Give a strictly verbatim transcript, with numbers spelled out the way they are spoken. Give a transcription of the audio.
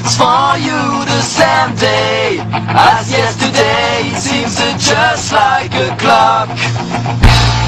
It's for you the same day as yesterday. It seems just like a clock.